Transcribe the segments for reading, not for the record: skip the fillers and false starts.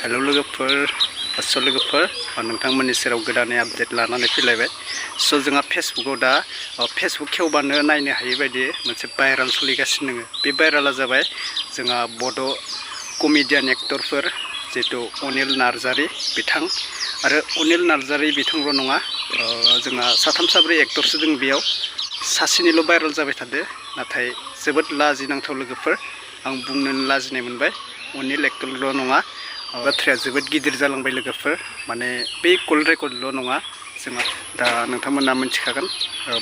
Hello लोगोफोर लोगोफोर नोंथांमोननि सेराव गोदानै आपडेट लानानै फैलायबाय स' जोंहा फेसबुकआव दा फेसबुक खेवबानो नायनो हायै बायदि मोनसे भाइराल सोलिगासिनो दङ। बे भाइराला जाबाय जोंहा बड' कमेडियान एक्टरफोर जिहेतु अनिल नार्जारी बिथां आरो अनिल नार्जारी बिथांल' नङा जोंहा साथाम साब्रै एक्टरसो दङ बेयाव सासेनिल' भाइराल जाबाय थादो नाथाय जोबोद लाजिनांथाव लोगोफोर आं बुंनो लाजिनाय मोनबाय अनिल एक्टरल' नङा बाथ्राया जोबोद गिदिर जालांबाय लोगोफोर माने बे कल रेकर्डल' नङा जोंहा दा नोंथांमोना मिथिखागोन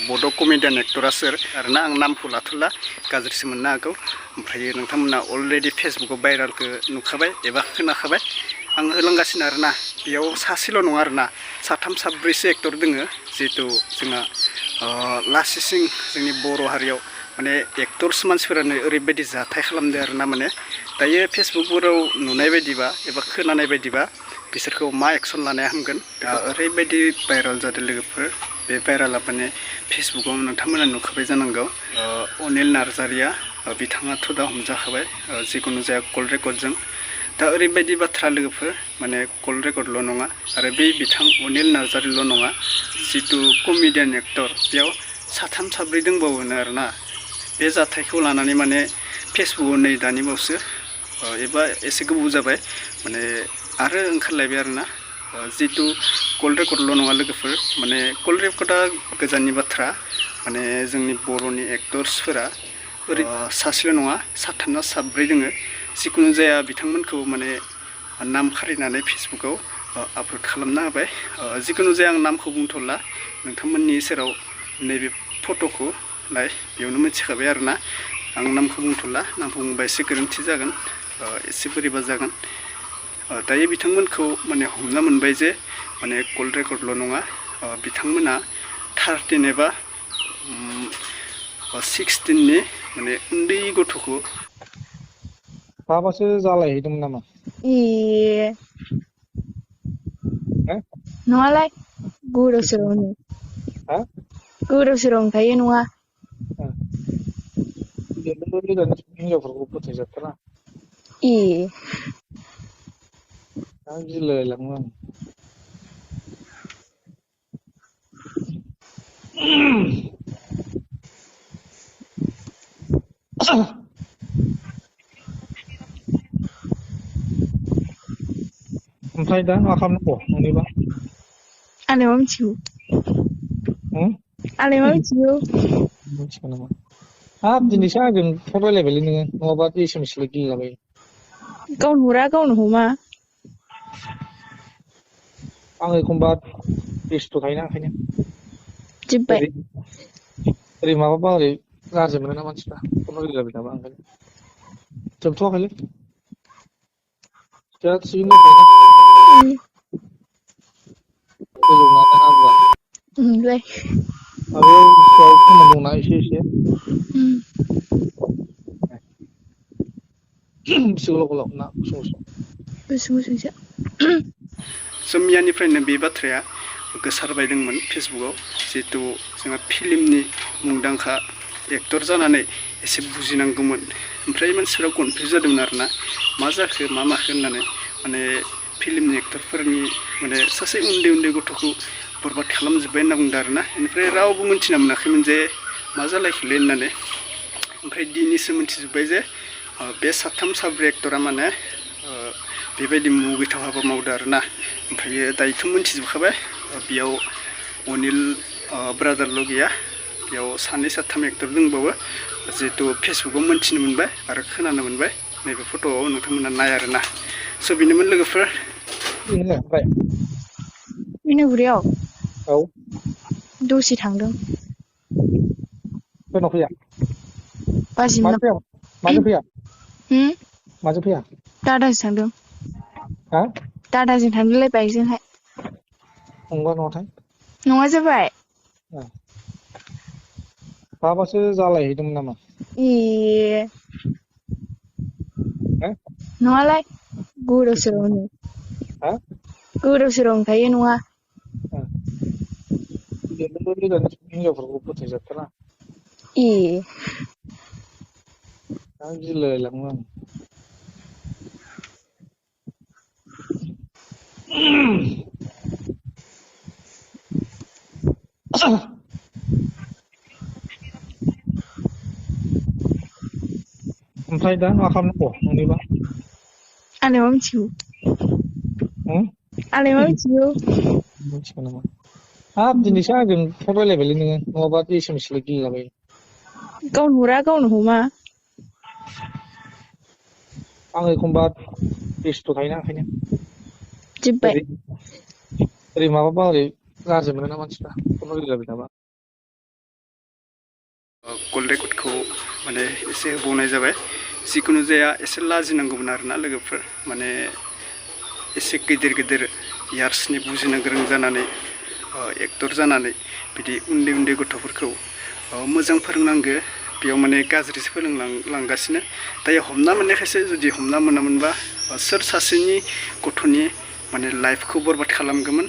बड' कमेडियान एक्टरा सोर आरोना आं नामखौ लाथ'ला गाज्रिसो मोननो हागौ ओमफ्राय नोंथांमोना अलरेडि फेसबुकआव भाइरालखौ नुखाबाय एबा खोनाखाबाय आं होलांगासिनो आरोना बेयाव सासेल' नङा आरोना साथाम साब्रैसो एक्टर दोङो जिहेतु जोंहा लासिसिं जोंनि बर' हारियाव माने एक्टर्स मानसिफोरानो ओरैबायदि जाथाय खालामदों आरोना माने दायो फेसबुकफोराव नुनाय बायदिबा एबा खोनानाय बायदिबा बिसोरखौ मा एक्सन लानाया हामगोन दा ओरैबायदि भाइराल जादों लोगोफोर बे भाइराला माने फेसबुकआव नोंथांमोना नुखाबाय जानांगौ अनिल नार्जारिया बिथाङाथ' दा हमजाखाबाय जिखुनु जाया कल रेकर्डजों दा ओरैबायदि बाथ्रा लोगोफोर माने कल रेकर्डल' नङा आरो बे बिथां अनिल नार्जारिल' नङा जितु कमेडियान एक्टर बेयाव साथाम साब्रै दंबावोनो आरोना बे जाथायखौ लानानै माने फेसबुकआव नै दानि बावसो एबा एसे गोबाव जाबाय माने आरो ओंखारलायबाय आरोना जितु कल रेकर्डल' नङा लोगोफोर माने कल रेकर्डआ गोजाननि बाथ्रा माने जोंनि बर'नि एक्टर्सफोरा ओरै सासेल' नङा साथाम ना साब्रै दोङो जिखुनु जाया बिथांमोनखौ माने नाम खारिनानै फेसबुकआव आपल'ड खालामना होबाय जिखुनु जाया आं नामखौ बुंथ'ला नोंथांमोननि सेराव नैबे फट'खौ लाय बेयावनो मिथिखाबाय आरोना आं नामखौ बुंथ'ला नामखौ बुंबा एसे गोरोन्थि जागोन एसे बोरैबा जागोन दायो बिथांमोनखौ माने हमना मोनबाय जे माने कल रेकर्डल' नङा बिथांमोना 13 एबा 16नि माने उन्दै गथ'खौ माबासो जालायहैदोंमोन नामा? नङालाय गोदाव सोरावनो गोदाव सोराव नंखायो नङा हिनजावफोरखौ फोथायजाथारा आं गिलायलाङो आं ओमफ्राय दा मा खालामनांगौ नोंनिबा? आंलाय मा मिथिगौ आंलाय मा मिथिगौ मिथिगौ नामा? हाब दिनैसो आंजों फन रायलायबायलै नोङो नङाबा एसएमएसल' गेलेलाबायो गावनो हरा गावनो हमा आं एखमबा बेस्थ' थायोना ओंखायनो जोब्बाय ओरै माबाबा ओरै गाज्रि मोनोना मानसिफ्रा फन रायलायबाय थाबा ओंखायनो जोबथ'वाखैलै दा थिगैनो दंखायोना गोजौना आलुआ ओमफ्राय माबायाव गोसोआव खोमोन दंना एसे बेसे गोलाव गोलाव ना गुसुं गुसुं गुसुं गुसुंसो मैयानिफ्रायनो बे बाथ्राया गोसारबायदोंमोन फेसबुकआव जिहेतु जोंहा फिल्मनि मुंदांखा एक्टर जानानै एसे बुजिनांगौमोन ओमफ्राय मानसिफ्रा कनफिउज जादोंमोन आरोना मा जाखो मा माखो होननानै माने फिल्मनि एक्टरफोरनि माने सासे उन्दै गथ'खौ बरबाद खालामजोब्बाय होनना बुंदों आरोना बेनिफ्राय रावबो मिन्थिना मोनाखैमोन जे मा जालायखोलै होननानै ओमफ्राय दिनैसो मिन्थिजोब्बाय जे बे साथाम साब्रै एक्टरा माने बेबायदि मुगैथाव हाबा मावदों आरोना ओमफ्रायो दायोथ' मिन्थिजोबखाबाय बेयाव अनिल ब्रादारल' गैया बेयाव सानै साथाम एक्टर दंबावो जिहेतु फेसबुकआव मिन्थिनो मोनबाय आरो खोनानो मोनबाय नैबे फट'आव नोंथांमोना नाय आरोना स' बेनोमोन लोगोफोर मिनागुरियाव औ दसे थांदों सोरनाव फैया बाजिमोननाव माजों फैया माजों फैया दादाजों थांदों हा दादाजों थांदोंलै बाइकजोंहाय नंगौ नङाथाय नङा जाबाय माबासो जालायहैदोंमोन नामा? नङालाय गोदाव सोरावनो गोदाव सोराव नंखायो नङा हिनजावफोरखौ फोथायजाथारा आं गिलायलाङो आं ओमफ्राय दा मा खालामनांगौ नोंनिबा? आंलाय मा मिथिगौ आंलाय मा मिथिगौ मिथिगौ नामा? हाब दिनैसो आंजों फन रायलायबायलै नोङो, नङाबा एसेमेसल' गेलेलाबायो। गावनो हरा गावनो हमा आं एखमबा बेस्थ' थायोना ओंखायनो। जोब्बाय ओरै माबाबा ओरै गाज्रि मोनोना मानसिफ्रा फन रायलायबाय थाबा। कल रेकर्डखौ माने एसे होबावनाय जाबाय। जिखुनु जाया एसे लाजिनांगौमोन आरोना लोगोफोर, माने एसे गिदिर गिदिर यार्सनि बुजिनो गोरों जानानै एक्टर जानानै बिदि उन्दै उन्दै गथ'फोरखौ मोजां फोरोंनांगो, बेयाव माने गाज्रिसो फोरोंलांगासिनो। दायो हमना मोननायखायसो, जुदि हमना मोनामोनबा सोर सासेनि गथ'नि माने लाइफखौ बरबाद खालामगौमोन।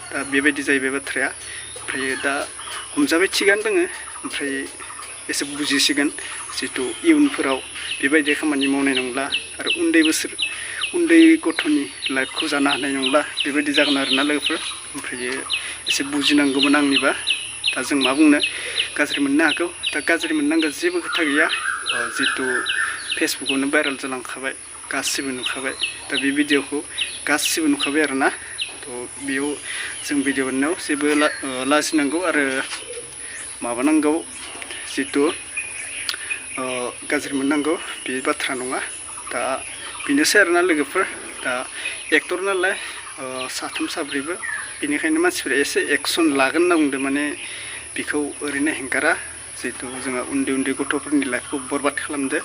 दा बेबायदि जाहैबाय बाथ्राया। ओमफ्राय दा हमजाबाय थिगानो दोङो, ओमफ्राय एसे बुजिसिगोन जितु इयुनफोराव बेबायदि खामानि मावनाय नंला आरो उन्दै गथ'नि लाइफखौ जानो हानाय नंला, बेबायदि जागोन आरोना लोगोफोर। ओमफ्राय एसे बुजिनांगौमोन आंनिबा। दा जों मा बुंनो, गाज्रि मोननो हागौ। दा गाज्रि मोननांगौ जेबो खोथा गैया, जितु फेसबुकआवनो भाइरेल जालांखाबाय, गासिबो नुखाबाय। दा बे भिडिअखौ गासिबो नुखाबाय आरोना। थ' बेयाव जों भिडिअ बानायनायाव जेबो लाजिनांगौ आरो माबानांगौ जितु गाज्रि मोननांगौ बे बाथ्रा नङा। दा बेनोसै आरोना लोगोफोर। दा एक्टर नालाय साथाम साब्रैबो, बेनिखायनो मानसिफोरा एसे एक्सन लागोन होनना बुंदों। माने बेखौ ओरैनो हेंगारा, जितु जोंहा उन्दै उन्दै गथ'फोरनि लाइफखौ बरबाद खालामदो।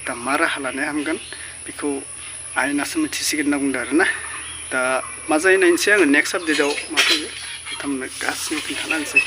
दा मा राहा लानाया हामगोन बेखौ आयेनासो मिथिसिगोन होनना बुंदों आरोना। दा मा जायो नायनोसै आङो, नेक्स्ट आपडेटआव मा फैयो नोंथांमोननो गासिबो खिन्थाना होनोसै।